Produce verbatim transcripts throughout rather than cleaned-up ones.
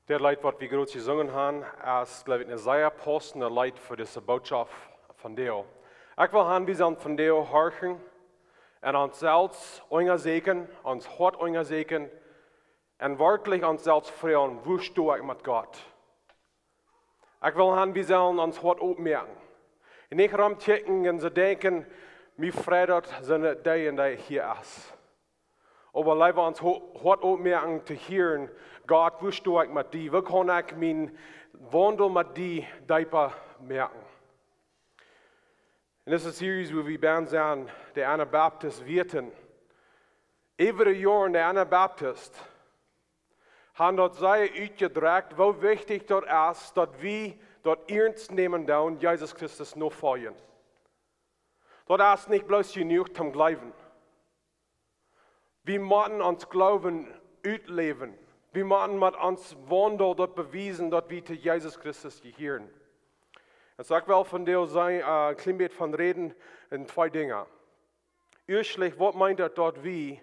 Dit Leet waut wie groot jesungen haben, es, jleew ekj, een sea paussendet Leet fa dise Bootschoft vondoag. Ekj well haben, wie sellen vondoag horchen un ons selfst unjasäkjen, ons Hoat unjasäkjen un werkjlich ons selfst froagen: Woo sto ekj met Gott? Ekj well haben, wie sellen ons Hoat opmoaken un nich romkjikjen un soo denkjen: Mie freit daut, sent dee un dee hia es. Oba leewa ons Ho-, Hoat opmoaken to hieren: Gott, woo sto ekj met die? Woo kaun ekj mienen Waundel met die deepa moaken? En dise Series, wua wie bie sent, de Anabaptist wieren, äwa de Joaren, de Anabaptist haben daut sea utjedrekjt, woo wichtich daut es, daut wie daut iernst nämen doonen, Jesus Christus nofoljen. Daut es nich bloos jenuach toom jleewen. Wie motten ons Gloowen utläwen. Wie motten met ons Waundel daut bewiesen, daut wie to Jesus Christus jehieren. Un soo ekj well vondoag sennen, äh, een kjlien bät von räden en twee Dinja. Ieeschtlich, waut meent daut, daut wie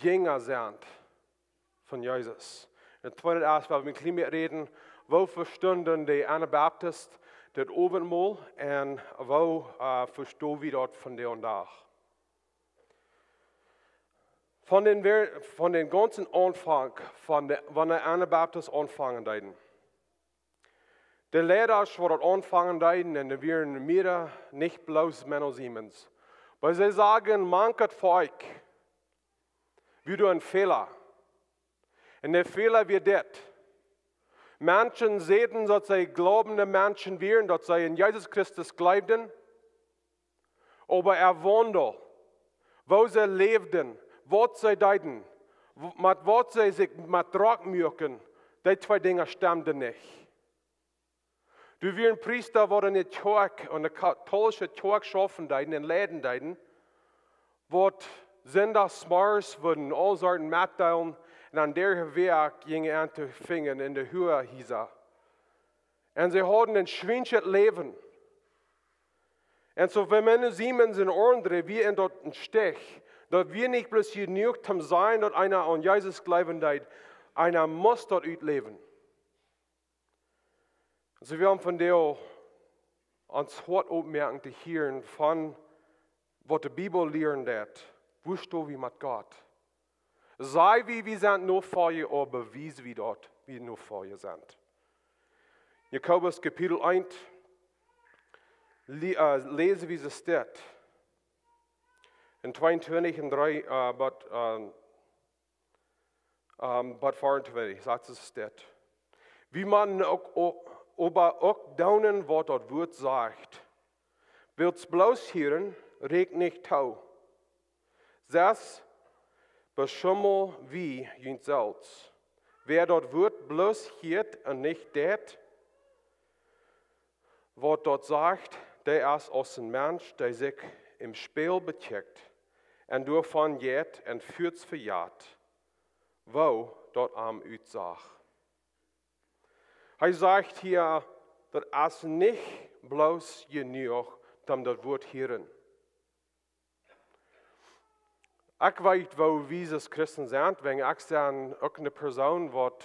Jinja sent von Jesus? Un tweedens, well wie een kjlien bät räden, woo vestunden de Anabaptist daut Owentmol un woo, äh, vesto wie daut vondoag dän Dach? Von dän, wer-, von dän gaunzen Aunfank, von de, wan de Anabaptist aunfangen deeden. De Leida, waut daut aunfangen deeden, un dee wieren mea, nich bloos Menno Simons. Oba see sagen: Mank et fa ekj, wie doonen Fäla. Un de Fäla wia dit: Menschen säden, daut see jleewende Menschen wieren, daut see en Jesus Christus jleewden, oba äa Waundel, woo see läwden, waut see deeden, w-, met waut see sikj met Drock muaken, dee twee Dinja stemden nich. Doa wieren Priesta, waut en de Kjoakj, en de kautoolische Kjoakj schaufen deeden un leiden deeden, waut Sindachsmorjes wudden aul Sorten metdeelen un aun däa Wäakj jinjen an to finjen en de Huahiesa. Un see hauden een schwienschet Läwen. Un soo, wan Menno Simons un aundre, wia en daut een Stich, daut wia nich bloos jenuach toom sajen, daut eena aun Jesus jleewen deed, eena must daut utläwen. Soo, wie haben vondoag ons Hoat opmoaken to hieren von waut de Bibel lieren deit. Woo sto wie met Gott? Saj wie, wie sent Nofolja, oba bewies wie daut, wie Nofolja sent? Jakobus Kapitel eent, li-, äh, läs wie daut steit. En tweeuntwintich un dree, äh, bat, äh, ähm, bat veeauntwintich, sajcht et dit: Wie motten uk, o-, oba uk doonen, waut daut Wuat sajcht. Wiels bloos hieren rieekjt nich too. Sest beschummel wie junt selfst. Wäa daut Wuat bloos hieet un nich deit, waut daut sajcht, dee es aus een Mensch, dee sikj em Spieejel bekjikjt un doavon jeit un fuaz vejät, woo daut am utsach. Hee sajcht hia, daut es nich bloos jenuach, om daut Wuat hieren. Ekj weet, woo wie aus Christen sent, wan ekj sie uk eene Persoon, waut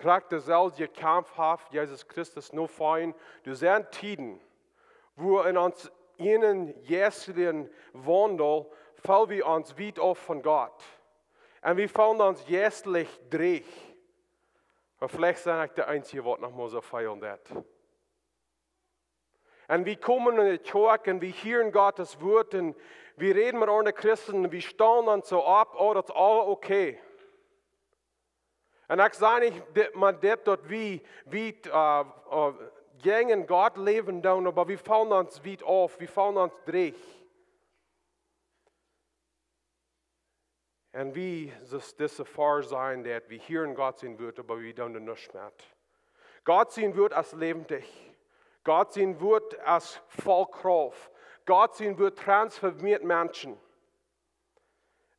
krakjt deeselwje Kaumf haft, Jesus Christus notofoljen. Doa sent Tieden, wua en ons ieejnen jeistlichen Waundel feelen wie ons wiet auf von Gott. Un wie feelen ons jeistlich dreech. Oba veleicht sie ekj de eensje, waut noch mol soo feelen deit. Un wie komen en de Kjoakj un wie hieren Gottes Wuat un wie räden met aundre Christen un wie stonen dan soo opp, oh, daut es aules okay. Un ekj saj nich dit, mau dit, daut wie, wie, äh, äh, jäajen Gott läwen doonen, oba wie feelen ons wiet auf, wie feelen ons dreech. Un wie, soo aus dise Varsch sajen deit, wie hieren Gott sien Wuat, oba wie doonen nuscht met. Gott sien Wuat es läwendich. Gott sien Wuat es voll Krauft. Gott sien Wuat transformieet Menschen.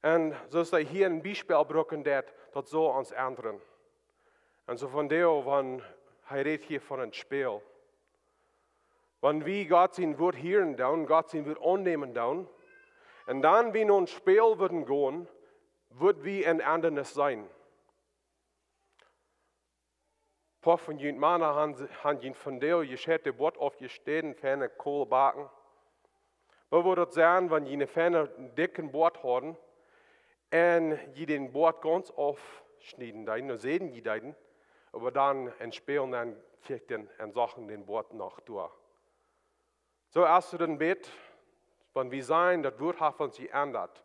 Un soo aus hee hia een Biespel brukt, daut, daut saul ons endren. Un soo von doa, wan hee rät hia von een Spieejel. Wan wie Gott sien Wuat hieren doonen, Gott sien Wuat aunnämen doonen, un dan wie no een Spieejel wudden gonen, wudd wie een Endanis seenen. Poa von junt Mana han, han junt vondoag jescheit de Boat aufjeschnäden, feine Kolen backen. Woo wudd daut sennen, wan jie een feinen dikjen Boat hauden un jie dän Boat gaunz aufschnieden deeden, dan säden jie deeden, oba dan em Spieejel dan kjikjten un sagen dän Boat noch doa. Soo aus wie dan bät, wan wie sajen, daut Wuat haft ons jeendat.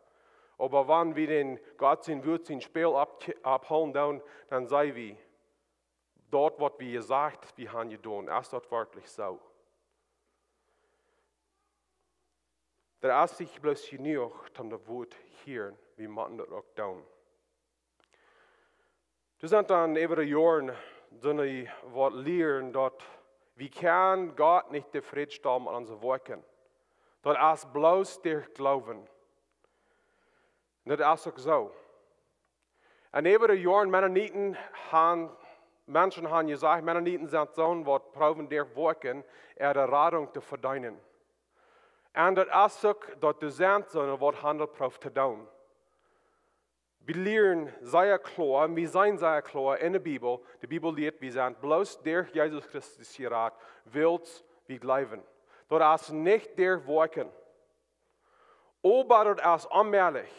Oba wan wie dän Gott sien Wuat sien Spieejel opp-, opphoolen doonen, dan seenen wie, daut waut wie jesajcht, wie han jedonen, es daut werkjlich soo? Daut es nich bloos jenuach, om daut Wuat hieren, wie motten daut uk doonen. Doa sent dan äwa de Joaren, sent wie waut lieren, daut wie kjennen Gott nich tofrädstalen met onse Woakjen. Daut es bloos derch Gloowen. Un daut es uk soo. Un äwa de Joaren Mennoniten han, Menschen han jesajcht, Mennoniten sent soone waut proowen derch Woakjen äare Radunk to vedeenen. Un daut es uk daut doa sent soone waut han daut proowt to doonen. Wie lieren sea kloa, wie seenen sea kloa en de Bibel. De Bibel lieet, wie sent bloos derch Jesus Christus jerat, wiels wie gloowen. Daut es nich derch Woakjen. Oba daut es onmäajlich,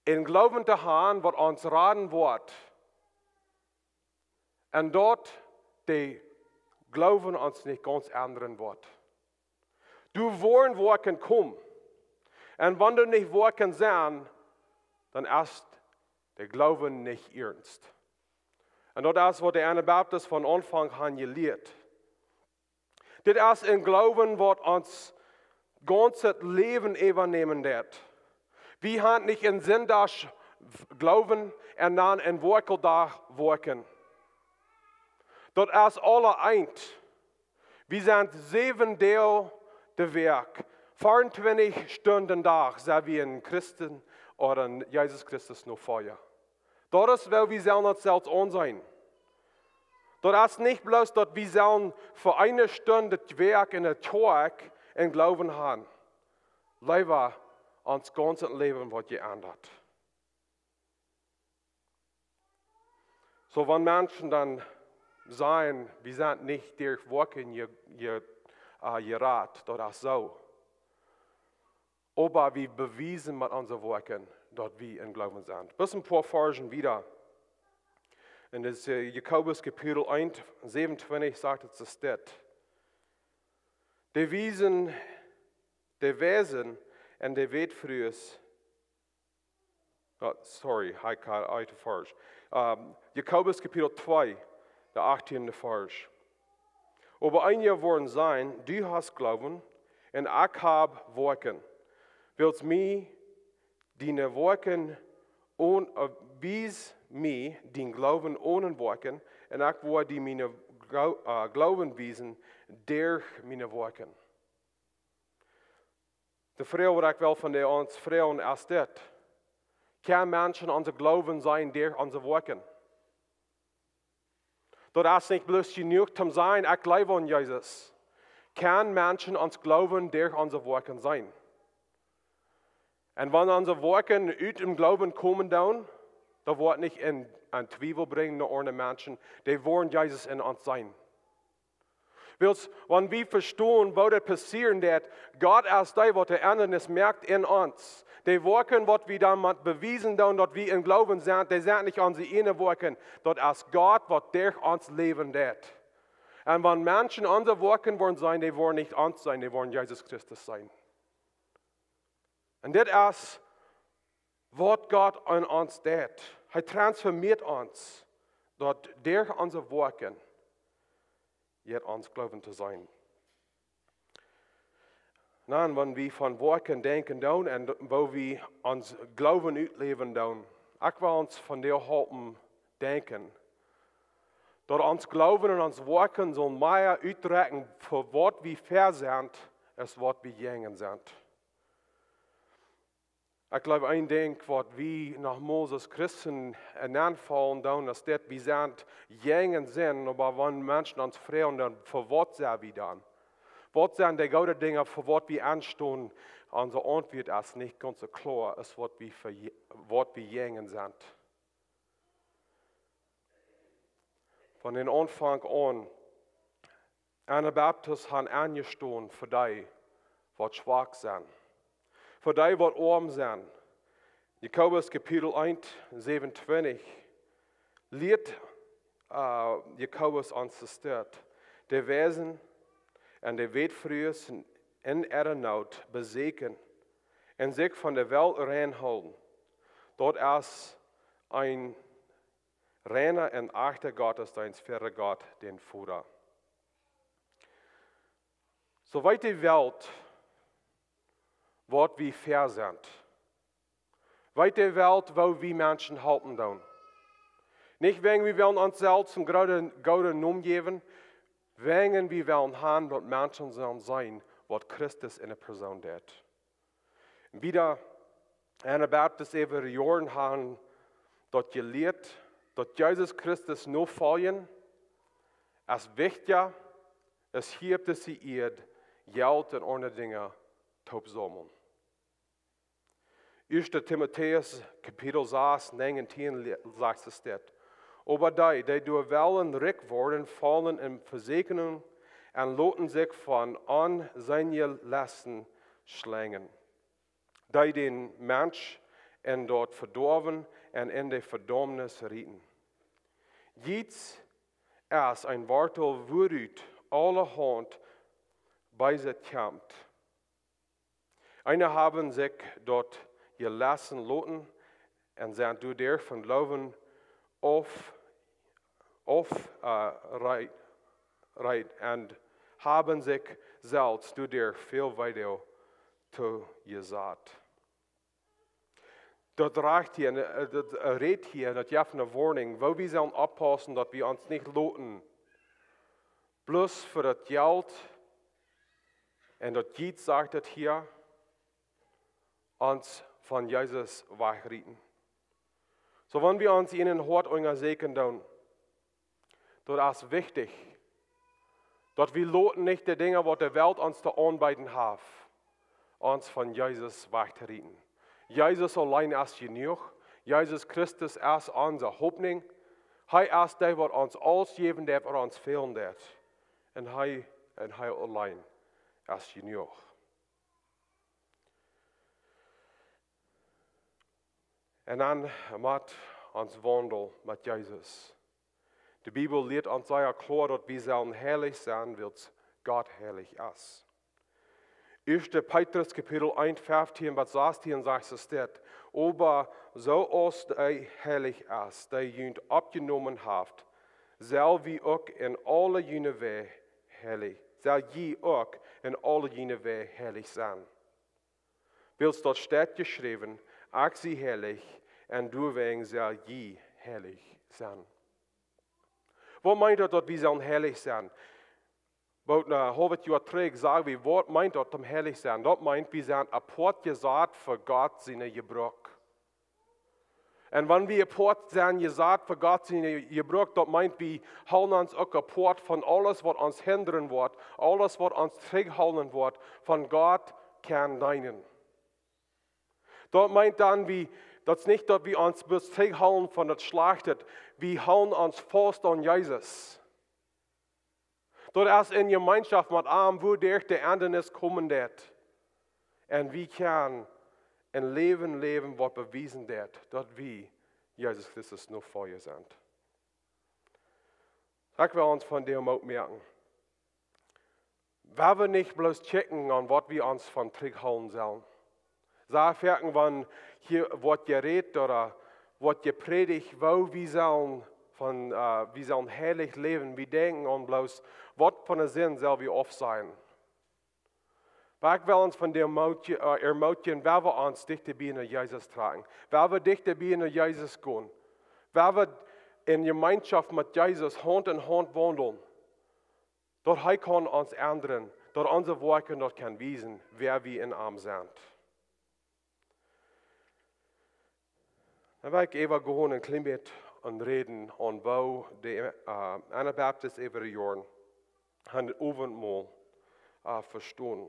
een Gloowen to han waut ons raden woat. Un daut de Gloowen ons nich gaunz endren woat. Doa woaren Woakjen komen. Un wan doa nich Woakjen sent, dan es de Gloowen nich iernst. Un daut es waut de Anabaptisten von Aunfank han jelieet. Dit es een Gloowen waut ons gaunzet Läwen äwanämen deit. Wie han nich een Sindach Gloowen un dan een Woakeljoa Woakjen. Daut es aula eent. Wie sent säwen Doag de Wäakj, veeauntwintich Stunden Dach, sent wie een Christen ooda een Jesus Christus Nofolja. Daut es woo wie sellen ons selfst aunseenen. Daut es nich bloos daut wie sellen fa eene Stund de Wäakj enne Kjoakj een Gloowen han. Leewa ons gaunzet Läwen woat jeendat. Soo wan Menschen dan sajen, wie sent nich derch Woakjen je, je, äh, jerat, daut es soo. Oba wie bewiesen met onse Woakjen, daut wie em Gloowen sent. Bloos een poa Varzen wieda. En daut, äh, Jakobus Kapitel eent, säwenuntwintich sajcht et soo dit. De Wiesen, de Wiesen un de Wätfrues, oh, sorry, ekj haud ut de Varsch. Ähm, Jakobus Kapitel twee, de achttiende Varsch. Oba eenje woaren sajen, du hast Gloowen un ekj hab Woakjen. Wiels mie diene Woakjen on-, äh, wies mie dien Gloowen onen Woakjen, un ekj woa die miene Glo-, äh, Gloowen wiesen derch miene Woakjen. De Froag waut ekj well von de ons froagen es dit. Kjennen Menschen onsen Gloowen seenen derch onse Woakjen? Daut es nich bloos jenuach toom sajen, ekj jleew aun Jesus. Kjennen Menschen onsen Gloowen derch onse Woakjen seenen? Un wan onse Woakjen ut dän Gloowen komen doonen, daut woat nich en, en Twiewel brinjen no aundre Menschen. Dee woaren Jesus en ons seenen. Wiels, wan wie vestonen, woo daut passieren deit, Gott es dee, waut de Endrunk moakt en ons. De Woakjen, waut wie dan met bewiesen doonen, daut wie em Gloowen sent, dee sent nich onse ieejne Woakjen. Daut es Gott, waut derch ons läwen deit. Un wan Menschen onse Woakjen woaren seenen, dee woaren nich ons seenen, dee woaren Jesus Christus seenen. Un dit es waut Gott en ons deit. Hee transformieet ons, daut derch onse Woakjen jeit ons Gloowen to seenen. Na, un wan wie von Woakjen denkjen doonen un woo wie onsen Gloowen utläwen doonen, ekj well ons von doa halpen denkjen, daut ons Gloowen un ons Woakjen sellen mea utdrekjen fa waut wie ver sent, aus waut wie jäajen sent. Ekj jleew, een Dinkj, waut wie noch mol aus Christen enenn faulen doonen, es dit, wie sent jäajen Sind, oba wan Menschen ons froagen, dan, fa waut sent wie dan? Waut sent de goode Dinja, fa waut wie enstonen? Onse Auntwuat es nich gaunz soo kloa, es waut wie fa, waut wie jäajen sent. Von dän Aunfank aun, Anabaptisten han enjestonen fa dee, waut schwak sent, fa dee, waut oam sent. Jakobus Kapitel eent, säwenuntwintich lieet, äh, Jakobus ons de Städ, de Weisen un de Wätfrues en äare Noot beseakjen un sikj von de Welt rein hoolen. Daut es een reina un ajchta Gottesdeenst fa Gott, dän Voda. Soo weet de Welt, waut wie fa sent. Weet de Welt, woo wie Menschen halpen doonen. Nich wäajen wie wellen ons selfst een grooten, gooden Nomen jäwen, wäajen wie wellen han, daut Menschen sellen seenen, waut Christus en de Persoon deit. Wieda, Anabaptisten äwa de Joaren han daut jelieet, daut Jesus Christus nofoljen es wichtja aus hia opp dise Ieed Jelt un aundre Dinja toopsaumlen. Ieeschte Timotäus Kapitel sas, näajen un tieen le-, sajcht et dit: Oba dee, dee doa wellen rikj woaren, faulen en Vesäakjunk un loten sikj von onseene Lesten schlenjen, dee dän Mensch en daut Vedoawen un en de Vedaumnis rieten. Jeist es een Wortel, wuarut aulahaunt Beeset kjemt. Eenje haben sikj daut jelesten loten un sent doaderch vom Gloowen auf, auf, äh, rei-, rei-, un haben sikj selfst doaderch väl Weedoag tojesat. Daut rajcht hia, äh, daut, äh, rät hia, daut jeft eene Woarnunk, woo wie sellen oppaussen, daut wie ons nich loten bloos fa daut Jelt, un daut Jelt, sajcht et hia, ons von Jesus wajchrieten. Soo, wan wie ons en een Hoat unjasäkjen doonen, daut es wichtich, daut wie loten nich de Dinja, waut de Welt ons to aunbeeden haft, ons von Jesus wajchrieten. Jesus auleen es jenuach. Jesus Christus es onse Hopninj. Hee es dee, waut ons aules jäwen deit, waut ons fälen deit. Un hee, un hee auleen es jenuach. Un dan met ons Waundel met Jesus. De Bibel lieet ons sea kloa, daut wie sellen heilich sennen, wiels Gott heilich es. Ieeschte Petrus Kapitel eent, feftieen bat sastieen sajcht et dit: Oba soo aus hee heilich es, dee junt oppjenomen haft, sell wie uk en aule june Wäaj heilich, sell jie uk en aule june Wäaj heilich sennen. Wiels daut steit jeschräwen: Ekj sie heilich, un doawäajen sell jie heilich sennen. Waut meent daut, daut wie sellen heilich sennen? Bie een haulwet Joa trigj säd wie, waut meent daut, om heilich sennen? Daut meent, wie sent apoat jesat fa Gott siene Jebruck. Un wan wie apoat sent jesat fa Gott siene Jebruck, daut meent, wie hoolen ons uk apoat von aules, waut ons hindren woat, aules, waut ons trigjhoolen woat, von Gott kjennen deenen. Daut meent dan, wie, daut es nich, daut wie ons bloos trigjhoolen von daut Schlajchte, wie hoolen ons faust aun Jesus. Daut es en Jemeenschoft met am, wua doa de Endanis komen deit. Un wie kjennen een Läwen läwen, waut bewiesen deit, daut wie Jesus Christus Nofolja sent. Ekj well ons vondoag Moot moaken. Wie woaren nich bloos kjikjen aun, waut wie ons von trigjhoolen sellen. Soo foaken, wan hia woat jerät ooda woat jeprädicht, woo wie sellen von, äh, wie sellen heilich läwen, wie denkjen aun bloos, waut fa eene Sind sell wie aufsajen. Oba ekj well ons vondoag Moot, äh, ermutigen, wie woaren ons dichta bie no Jesus trakjen, wie woaren dichta bie no Jesus gonen, wie woaren en Jemeenschoft met Jesus Haunt en Haunt waundlen. Daut hee kaun ons endren, daut onse Woakjen daut kjennen wiesen, wäa wie en am sent. Dan well ekj äwa gonen een kjlien bät un räden aun woo de, äh, Anabaptisten äwa de Joaren haben daut Owentmol, äh, vestonen.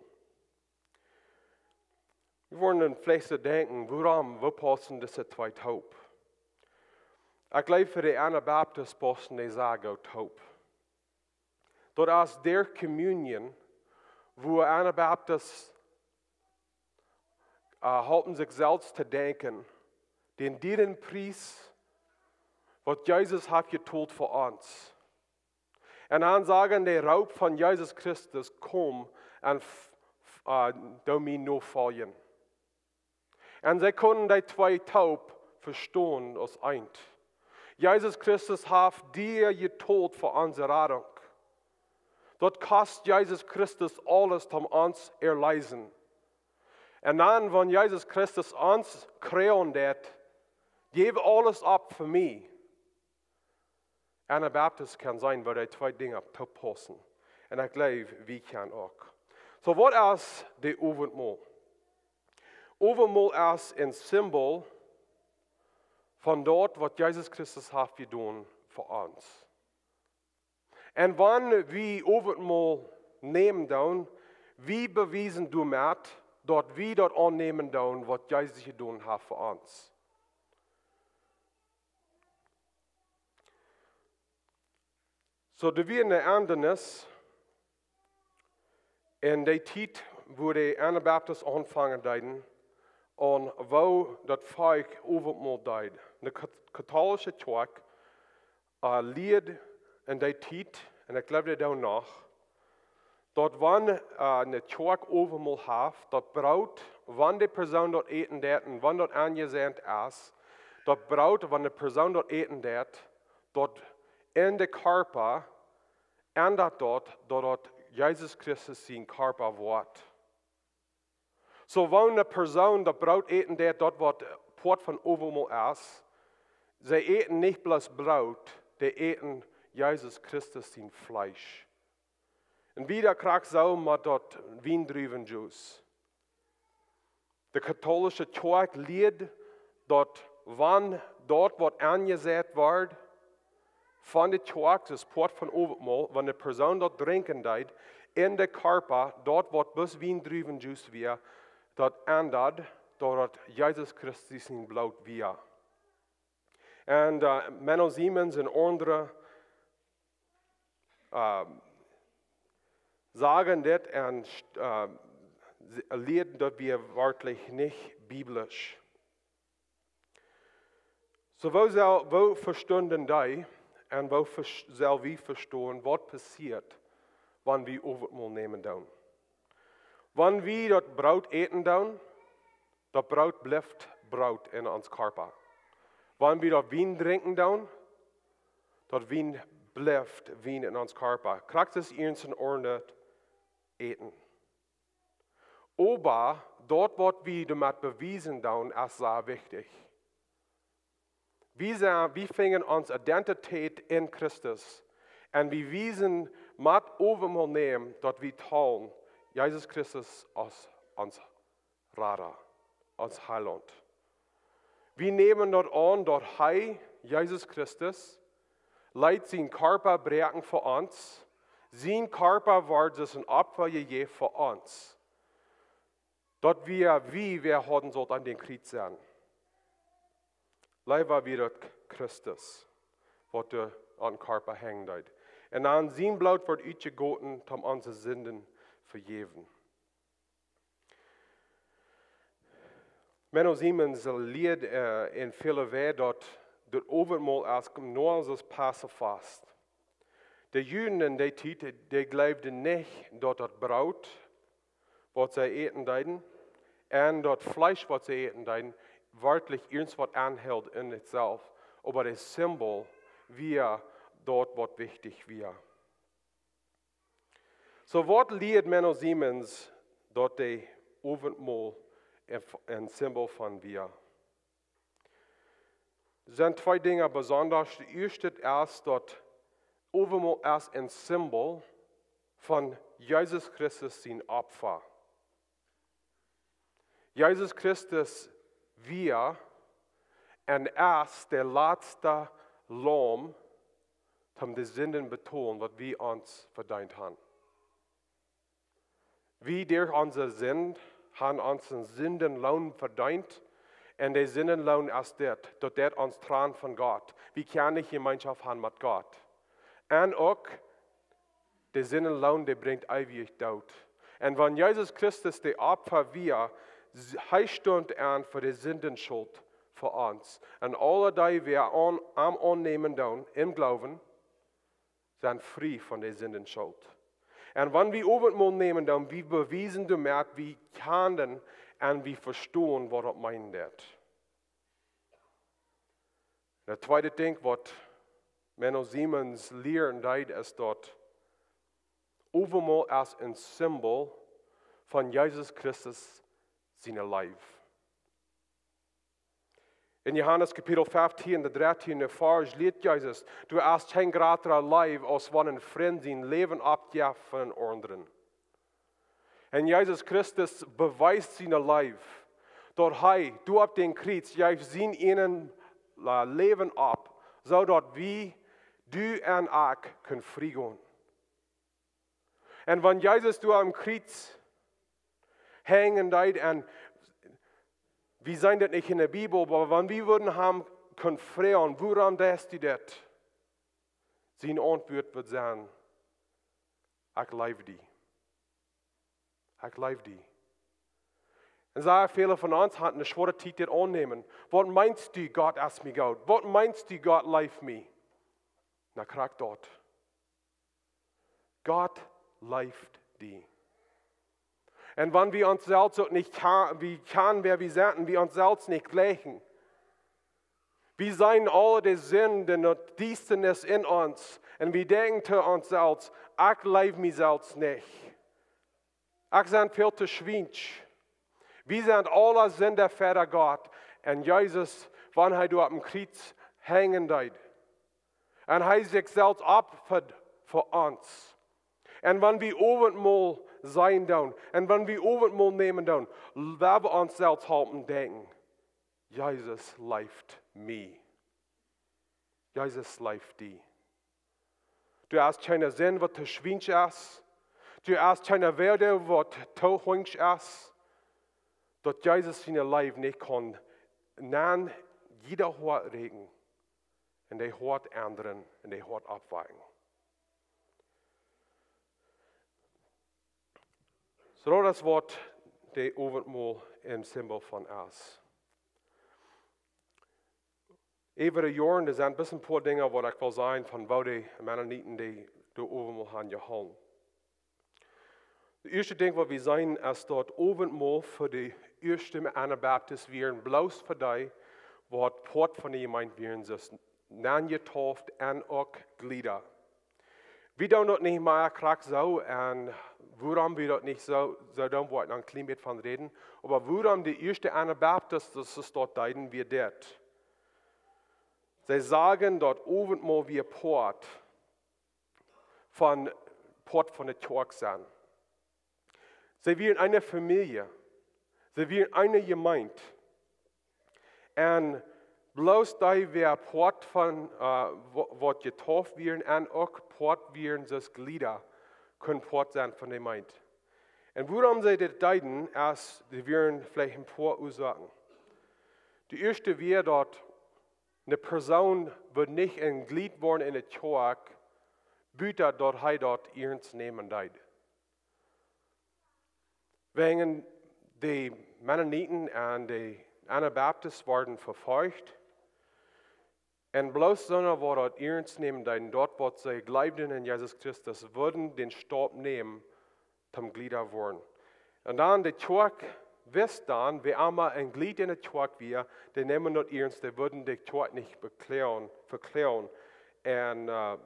Wie woaren dan veleicht soo denkjen, wuarom, woo paussen dise twee toop? Ekj jleew, fa de Anabaptist paussen dee sea goot toop. Daut es de Communion, wua Anabaptist äh, halpen sikj selfst to denkjen, dän dieren Pries, waut Jesus haft jetolt fa ons. Un dan sajen dee Roop von Jesus Christus: "Komm un f- f- äh, doo mie nofoljen." Un see kunnen dee twee toop vestonen aus eent. Jesus Christus haft die jetolt fa onse Radunk. Daut kost Jesus Christus aules, om ons erleesen. Un dan, wan Jesus Christus ons kjrieen deit: "Jeff aules opp fa mie." Anabaptist kaun seenen, wua dee twee Dinja toop paussen. Un ekj jleew, wie kjennen uk. Soo, waut es de Owentmol? Owentmol es een Simbol von daut, waut Jesus Christus haft jedonen fa ons. Un wan wie Owentmol nämen doonen, wie bewiesen doamet, daut wie daut aunnämen doonen, waut Jesus jedonen haft fa ons. Soo, doa wia eene Endanis en dee Tiet, wua de Anabaptist aunfangen deeden, un woo daut Volkj Owentmol deed. De kat- katholische Kjoakj äh, lieed en dee Tiet, un ekj jleew, dee doonen noch, daut wan äh, eene Kjoakj Owentmol haft, daut Broot, wan de Persoon daut äten deit un wan daut aunjeseent es, daut Broot, wan de Persoon daut äten deit, daut en de Kjarpa endat daut, daut daut Jesus Christus sien Kjarpa woat. Soo, wan eene Persoon daut Broot äten deit, daut waut Poat von Owentmol es, see äten nich bloos Broot, dee äten Jesus Christus sien Fleesch. Un wieda krakjt soo met daut Wiendruwenjuice. De katholische Kjoakj lieed, daut wan daut waut aunjeseit woat von de Kjoakj, daut es Poat von Owentmol, wan de Persoon daut drinkjen deed, en de Kjarpa, daut waut bloos Wiendruwenjuice wia, daut endad, daut daut Jesus Christus sien Bloot wia. Un äh, Menno Simons un aundre äh, sagen dit un äh, se- lieeden, daut wia werkjlich nich biblisch. Soo, woo sell, woo vestunden dee un woo ves- sell wie vestonen, waut passieet, wan wie Owentmol nämen doonen? Wan wie daut Broot äten doonen, daut Broot blift Broot en ons Kjarpa. Wan wie daut Wien drinkjen doonen, daut Wien blift Wien en ons Kjarpa. Krakjt soo es irjent een aundret Äten. Oba daut, waut wie doamet bewiesen doonen, es sea wichtich. Wie sent, wie finjen ons Identität en Christus. Un wie wiesen met Owentmol nämen, daut wie talen Jesus Christus aus ons Rada, ons Heilaunt. Wie nämen daut aun, daut hee, Jesus Christus, leet sien Kjarpa bräakjen fa ons. Sien Kjarpa wort aus een Opfa jejäft fa ons. Daut wia wie, wie hauden sult aun dän Kjriez sennen. Leewa wia daut Christus, waut doa aum Kjarpa henjen deed. Un dan sien Bloot wort utjegoten, om onse Sinden vejäwen. Menno Simons lieed äh, en väle Wäaj, daut daut Owentmol es, no aus Passafast. De Juden en dee Tiet, dee jleewden nich, daut daut Broot, waut see äten deeden, un daut Fleesch, waut see äten deeden, werkjlich irjent waut aunhilt en sikj selfst, oba daut Simbol wia daut, waut wichtich wia. Soo, waut lieed Menno Simons, daut daut Owentmol een, een Simbol von wia? Sent twee Dinja besonda. Daut ieeschte es, daut Owentmol es een Simbol von Jesus Christus sien Opfa. Jesus Christus wia un es daut latste Laum, om de Sinden betolen, waut wie ons vedeent haben. Wie derch onse Sind haben onsen Sindenloon vedeent. Un de Sindenloon es dit, daut deit ons trannen von Gott. Wie kjennen nich Jemeenschoft haben met Gott. Un uk, de Sindenloon, dee brinjt eewich Doot. Un wan Jesus Christus de Opfa wia, s-, hee stunt aun fa de Sindenschult fa ons. Un aule dee, waut aun, am aunnämen doonen, em Gloowen, sent frie von de Sindenschult. Un wan wie Owentmol nämen, dan wie bewiesen doamet, wie kjanen un wie vestonen, waut daut meenen deit. Daut tweede Dinkj, waut Menno Simons lieren deed, es daut Owentmol es een Symbol von Jesus Christus siene Leew. In Johanes Kapitel feftieen, de dartieende Varsch, lieet Jesus: "Du hast kjeen jratre Leew, aus wan een Frint sien Läwen oppjeft fa een aundren." Un Jesus Christus bewiest siene Leew, daut hee doa opp dän Kjriez jeef sien eenen, äh, Läwen opp, soo daut wie, du un ekj, kunnen frie gonen. Un wan Jesus doa aum Kjriez henjen deed, un wie seenen daut nich enne Bibel, oba wan wie wudden am kunnen froagen: "Wuarom deist du dit?" Sien Auntwuat wudd sennen: "Ekj leew die. Ekj leew die." Un sea väle von ons haben eene schwoare Tiet dit aunnämen. "Waut meenst du, Gott es mie goot? Waut meenst du, Gott leeft mie?" Na, krakjt daut. Gott leeft die. Un wan wie ons selfst uk nich kja-, wie kjanen, wäa wie sent, un wie ons selfst nich jlikjen, wie seenen aule de Sind un de Diestanis en ons, un wie denkjen to ons selfst: "Ekj leew mie selfst nich. Ekj sie väl too schwiensch." Wie sent aule Sinda ver Gott. Un Jesus, wan hee doa oppem Kjriez henjen deed, un hee sikj selfst opfad fa ons. Un wan wie Owentmol seenen doonen, un wan wie Owentmol nämen doonen, lot ons selfst halpen denkjen: "Jesus leeft mie. Jesus leeft die. Du hast kjeene Sind, waut too schwiensch es. Du hast kjeene Woarde, waut too hunjsch es, daut Jesus siene Leew nich kaun aun jieda Hoat rieekjen un daut Hoat endren un daut Hoat oppwakjen." Soo, daut es waut daut Owentmol een Symbol von es. Äwa de Joaren, doa sent bloos een poa Dinja, waut ekj well sajen, von woo de Mennoniten daut Owentmol haben jehoolen. Daut ieeschte Dinkj, waut wie seenen, es daut Owentmol fa de ieeschte Anabaptisten wia bloos fa dee, waut Poat von de Jemeent wieren, soo aus nenjetauft un uk Jlieda. Wie doonen daut nich mea krakjt soo, un wuarom wie daut nich soo, soo doonen, woa ekj noch een kjlien bät von räden. Oba wuarom de ieeschte Anabaptisten daut deeden, wia dit: See sagen, daut Owentmol wia Poat von, Poat von de Kjoakj sennen. See wieren eene Famielje. See wieren eene Jemeent. Un bloos dee, waut Poat von, äh, wa-, waut jetauft wieren un uk Poat wieren, soo aus Jlieda, kunnen Poat sennen von de Jemeent. Un wuarom see dit deeden, es, doa wieren veleicht een poa Uasoaken. De ieeschte wia, daut eene Persoon wudd nich een Jlied woaren enne Kjoakj, buta daut hee daut iernst nämen deed. Wäajen de Mennoniten un de Anabaptisten worden vefolcht. Un bloos soone, waut daut iernst nämen deeden, daut waut see jleewden en Jesus Christus, wudden dän Staup nämen, toom Jlieda woaren. Un dan de Kjoakj wist dan, wäa emma een Jlied enne Kjoakj wia, dee neemen daut iernst, dee wudden de Kjoakj nich bekloagen, vekloagen, un, äh,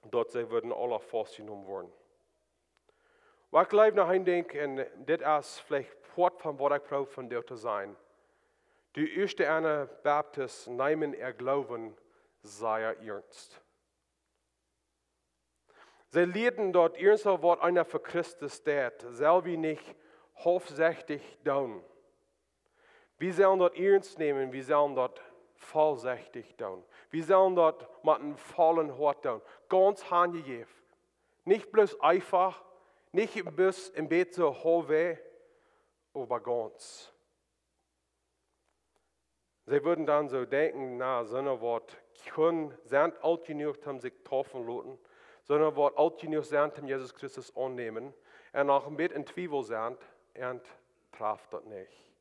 daut see wudden aula faustjenomen woaren. Oba ekj jleew noch een Dinkj, un dit es veleicht Poat von waut ekj proow vondoag to sajen. De ieeschte Anabaptisten neemen äa Gloowen sea iernst. See lieeden, daut iernst waut eena fa Christus deit, sell wie nich haulfsechtich doonen. Wie sellen daut iernst nämen, wie sellen daut vollsechtich doonen. Wie sellen daut met een vollen Hoat doonen. Gaunz hanjejäft. Nich bloos eefach, nich bloos een bät soo haulfwäaj, oba gaunz. See wudden dan soo denkjen: Na, soone waut kjennen, sent oolt jenuach om sikj deepen loten, soone waut oolt jenuach sent om Jesus Christus aunnämen, un noch een bät en Twiewel sent, un traft daut nich.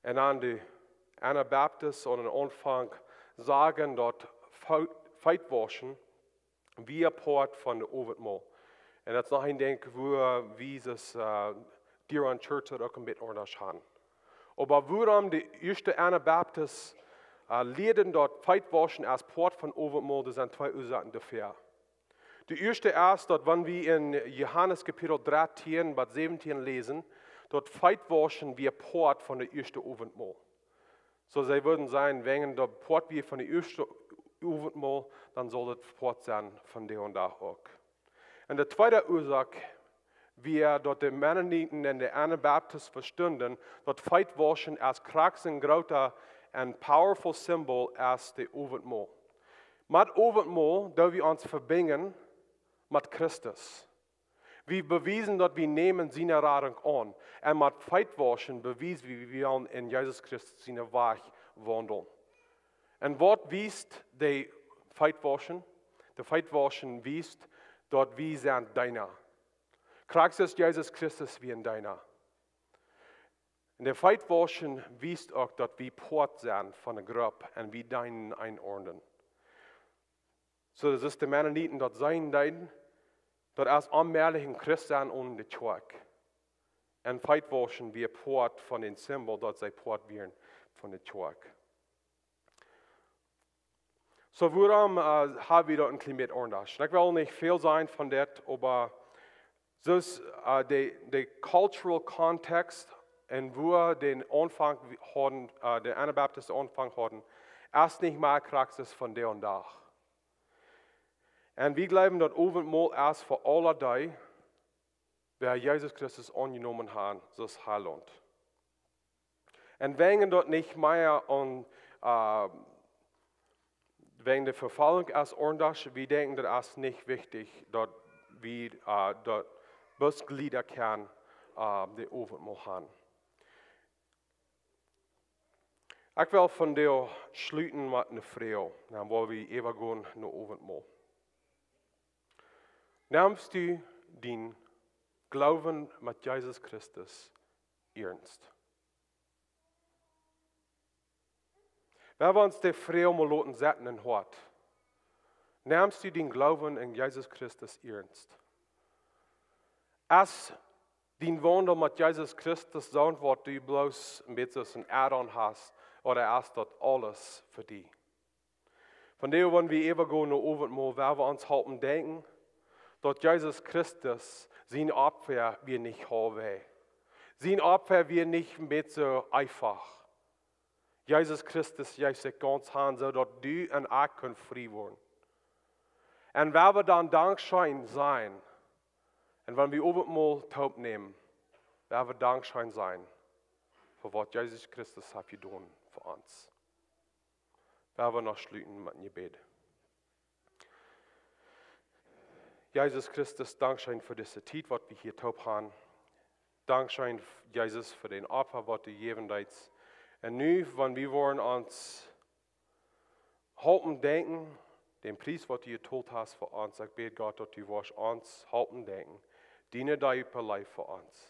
Un aun de Anabaptisten aum Aunfank sagen daut Fee-, Feetwauschen wia Poat von de Owentmol. Un daut es noch een Dinkj, woo wie daut, äh, hia aun Church daut uk een bät aundasch haben. Oba wuarom de ieeschte Anabaptisten, äh, lieeden daut Feetwauschen aus Poat von Owentmol, doa sent twee Uasoaken doafäa. De ieeschte es daut, wan wie en Johanes Kapitel dartieen bat säwentieen läsen, daut Feetwauschen wia Poat von de ieeschte Owentmol. Soo see wudden sajen, wan daut Poat wia von de ieeschte Owentmol, dan saul daut Poat sennen von dän Dach uk. Un de tweede Uasoak wia daut de Mennoniten un de Anabaptisten vestunden, daut Feetwauschen aus krakjt een groota un powerful Simbol aus de Owentmol. Met Owentmol doo wie ons vebinjen met Christus. Wie bewiesen daut wie nämen siene Radunk aun. Un met Feetwauschen bewies wie, wie wellen en Jesus Christus sienen Wajch waundlen. Un waut wiest de Feetwauschen? De Feetwauschen wiest daut wie sent Deena. Christus Jesus Christus wia een Deena. Un de Feetwauschen wiest uk daut wie Poat sent von de Grupp un wie deenen een aundren. Soo, daut es de Mennoniten daut seenen deeden, daut es onmäajlich een Christ sennen onen de Kjoakj. Un Feetwauschen wia Poat von dän Simbol daut see Poat wieren von de Kjoakj. Soo, wuarom, äh, haben wie daut een kjlien bät aundasch? Ekj well nich väl sajen von dit, oba soo es, äh, de, de cultural context un woo dän Aunfank wie hauden, äh, de Anabaptisten Aunfank hauden, es nich mea krakjt von dän Dach. Un wie jleewen daut Owentmol es fa aule dee, waut Jesus Christus aunjenomen haben aus Heilaunt. Un wäajen daut nich mea aun, äh, wäajen de Vefoljunk es aundasch, wie denkjen daut es nich wichtich daut wie, äh, daut bloos Jlieda kjennen, äh, daut Owentmol haben. Ekj well vondoag schluten met eene Froag, dan woa wie äwagonen no Owentmol. Nemst du dän Gloowen aun Jesus Christus iernst? Wie wellen ons de Froag mol loten setten em Hoat. Nemst du dän Gloowen aun Jesus Christus iernst? Es dien Waundel met Jesus Christus soo, waut du bloos een bät soo een Add-on hast, ooda es daut aules fa die? Vondoag, wan wie äwagonen no Owentmol, woa wie ons halpen denkjen, daut Jesus Christus sien Opfa wia nich haulfwäaj. Sien Opfa wia nich een bät soo eefach. Jesus Christus jeef sikj gaunz han, soo daut du un ekj kunnen frie woaren. Un woa wie dan dankscheen sennen, un wan wie Owentmol toopnämen, woa wie dankscheen sennen fa waut Jesus Christus haft jedonen fa ons. Woa wie noch schluten met een Jebäd. Jesus Christus, dankscheen fa dise Tiet, waut wie hia toop haben. Dankscheen, Jesus, fa dän Opfa, waut du jäwen deetst. Un nu, wan wie woaren ons halpen denkjen, dän Pries, waut du jetolt hast fa ons, ekj bäd, Gott, daut du woascht ons halpen denkjen, diene deepe Leew fa ons.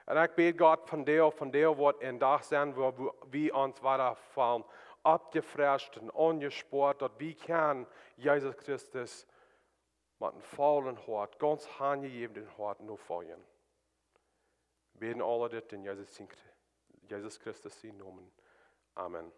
Un ekj bäd, Gott, vondoag, vondoag woat een Dach sennen, wua, wua wie ons wada feelen oppjefrescht un aunjespoat, daut wie kjennen Jesus Christus met een vollet Hoat, gaunz hanjejäwent Hoat nofoljen. Bäden aule dit en Jesus sien Chri-, Jesus Christus sienen Nomen. Amen.